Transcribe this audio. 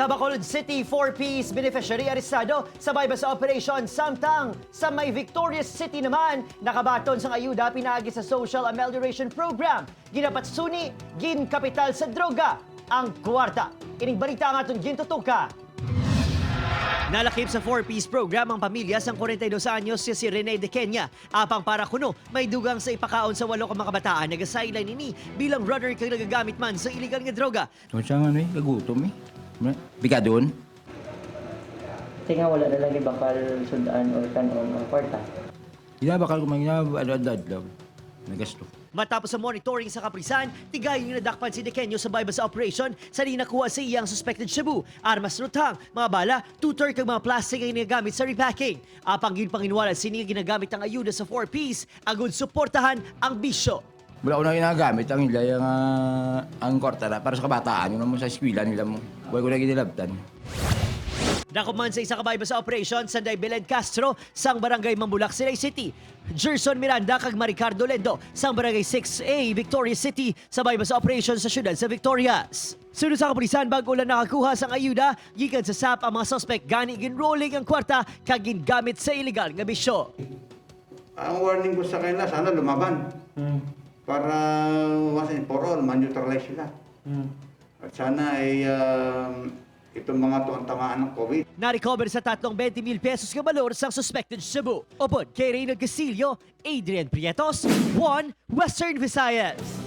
Sa Bacolod City, 4Ps beneficiary arestado sa bypass operation, samtang sa may Victoria City naman, nakabaton sang ayuda pinaagi sa Social Amelioration Program. Ginapatsuni, gin kapital sa droga ang kwarta. Ining balita ang aton gintutuka. Nalakip sa 4Ps program ang pamilya sang 42 anyos si Rene de Kenya. Apang para kuno, may dugang sa ipakaon sa walo ka mga kabataan, nagasideline ini bilang runner kag nagagamit man sa illegal nga droga. Kung siya nga ano eh, kagutom eh. Bigadon. Kasi nga wala na lang bakal sudan or kanon o kwarta. Ginabakal ko man, ginabadadlaw. Nagasto. Matapos sa monitoring sa kaprisan, tigayon yung nadakpan si De Kenyo sa bypass operation sa di nakuha sa iyang suspected shabu, armas rutang, mga bala, tutor kag mga plastic ang ginagamit sa repacking. Apang ginpanginwala sini ginagamit ang ayuda sa 4Ps agud suportahan ang bisyo. Wala ko na ginagamit ang ila yung, ang kwarta na para sa kabataan. Yun mo sa eskwela nila mo. Wala ko na ginilabtan. Nakuman sa isa ka bypass operation Sanday Belen Castro sang Barangay Mambulac, Silay City. Gerson Miranda kag Maricardo Lendo sang Barangay 6A, Victoria City sa bypass operation sa syudad sa Victorias. Sunod sa kapulisan, bago lang nakakuha sang ayuda gikan sa SAP ang mga suspect, gani ginrolling ang kwarta kag gingamit sa illegal nga bisyo. Ang warning ko sa kanila, sana lumaban. Para once and for all, man-neutralize sila. At sana ay itong mga to ang tamaan ng COVID. Na-recover sa tatlong 20 mil pesos nga balor sang suspected shabu. Upod kay Reynald Casillo, Adrian Prietos, 1 Western Visayas.